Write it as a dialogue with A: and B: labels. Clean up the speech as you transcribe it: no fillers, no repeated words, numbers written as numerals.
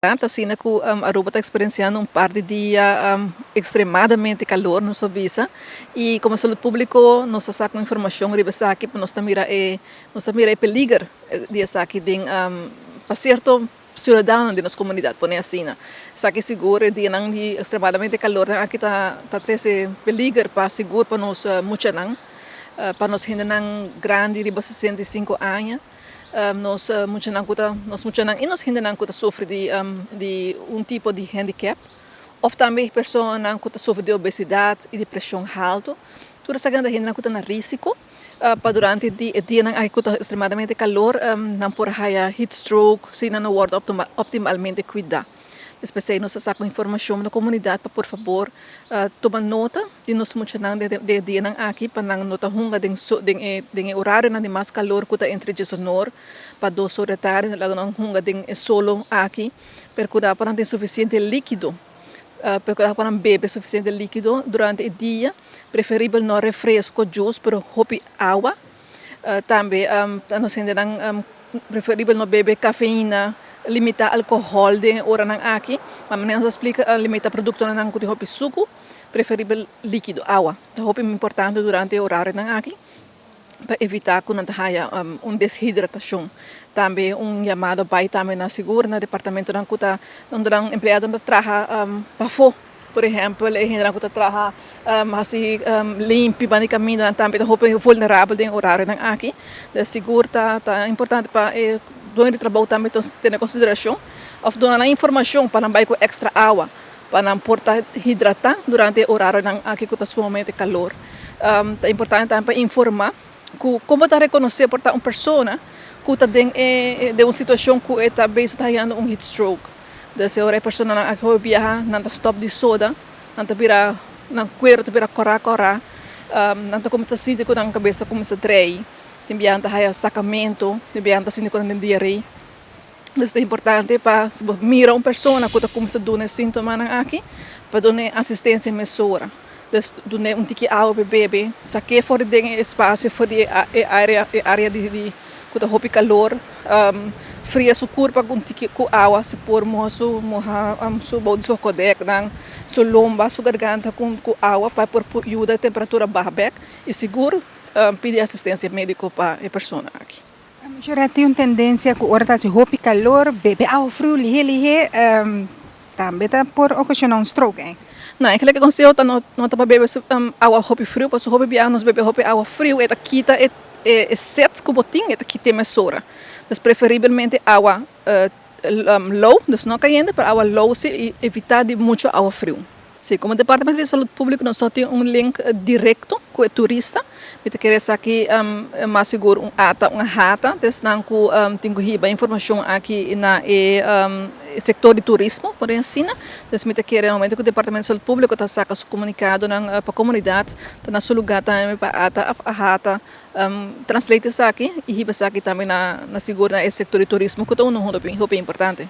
A: Ta asina ku Aruba ta eksperensiando un par di dia ekstremadamente kalor, nos por bisa, i komo salud públiko nos ta saka un informashon riba esaki pa nos ta mira e nos ta mira e peliger di esaki den pa sierto siudadanonan di nos komunidat, pone asina. Esaki sigur e dianan di ekstremadamente kalor aki ta ta trese peliger pa sigur pa nos muchanan, pa nos hendenan grandi riba 65 aña. Nos muchanan ku ta nos muchanan i nos hendenan ku ta sufri di di un tipo di handicap òf tambe personanan ku ta sufri di obesidat i di preshon haltu. Tur esaki nan ta hendenan ku ta na risiko pa durante di e dianan aki ku ta ekstremadamente kalor nan por haya heat stroke si nan no wòrdu optimalmente kuidá. P'esei nos ta saka un informashon na komunidat pa por fabor tuma nota di nos muchanan den e dianan aki pa nan no ta hunga den den e orarionan di mas kalor ku ta entre diesonor pa dos or di tardi no laga nan hunga den e solo aki. Perkurá pa nan tin sufisiente likido, perkurá pa nan bebe sufisiente likido durante e dia, preferibel no refresko, juice, pero hopi awa. Tambe nos hendenan preferibel no bebe kafeina, limita alkohòl den e oranan aki. Ma manera nos a splika, limita produktonan ku tin hopi suku, preferibel likido, awa. Ta hopi importante durante e orarionan aki pa evita ku nan ta haya un deshidratashon. Tambe un yamado bai tambe na sigur na departamentonan ku ta unda nan empleadonan ta traha pafó. Por ehempel, e hendenan ku ta traha hasi limpi banda di kamindanan tambe ta hopi vulnerabel den e orarionan aki. Dus sigur ta ta importante pa e dueño di trabou tambe tene konsiderashon òf duna nan informashon pa nan bai ku èkstra awa pa nan por ta hidratá durante e orarionan aki ku ta sumamente kalor. Ta importante tambe pa informá ku komo ta rekonosé por ta un persona ku ta den e den un situashon ku e ta bezig ta hayando un heat stroke. Dus e ora e personanan aki hopi biaha nan ta stop di soda, nan ta bira nan kuero ta bira kòrá kòrá, nan ta kuminsá sinti ku nan kabes ta kuminsá drei, tin biaha nan ta haya sakamentu, tin biaha nan ta sinti ku nan tin diaré. Dus ta importante pa si bo mira un persona ku ta kuminsá duna e sintomanan aki pa duna e asistensia mesora. Dus dun'é un tiki awa pa e bebe, sak'é for di den e espasio, for di e area e area di ku ta hopi kalor, fria su kurpa ku un tiki ku awa si por moha su moha su bou di su kodeknan, su lomba, su garganta ku awa pa e por yuda e temperatura baha bek i sigur pidi asistensia mediko pa e persona aki.
B: Mishora tin un tendensia ku ora ta hasi hopi kalor bebe awa friu lihé lihé. Tambe ta por okashoná un stroke ei.
A: No, eigenlijk e konseho ta no no ta pa bebe awa hopi friu, pasobra hopi biaha nos bebe hopi awa friu e ta kita e e set ku bo tin, e ta kit'é mesora. Dus preferibelmente awa lou, dus no kayente, pero awa lou si i evitá di muchu awa friu. Si, komo Departamento di Salud Públiko nos no tin un link direkto ku e turista. Mi ta kere esaki mas sigur un ata, un ahata, ta esnan ku tin ku hiba e informashon aki na e sektor di turismo, por asina. Entonces mi ta kere na momento ku Departamento di Salud Públiko ta saka su komunikadonan pa komunidat, ta na su lugá tambe pa ata òf ahata translate esaki i hiba esaki tambe na sigur na e sektor di turismo ku ta unu hopi importante.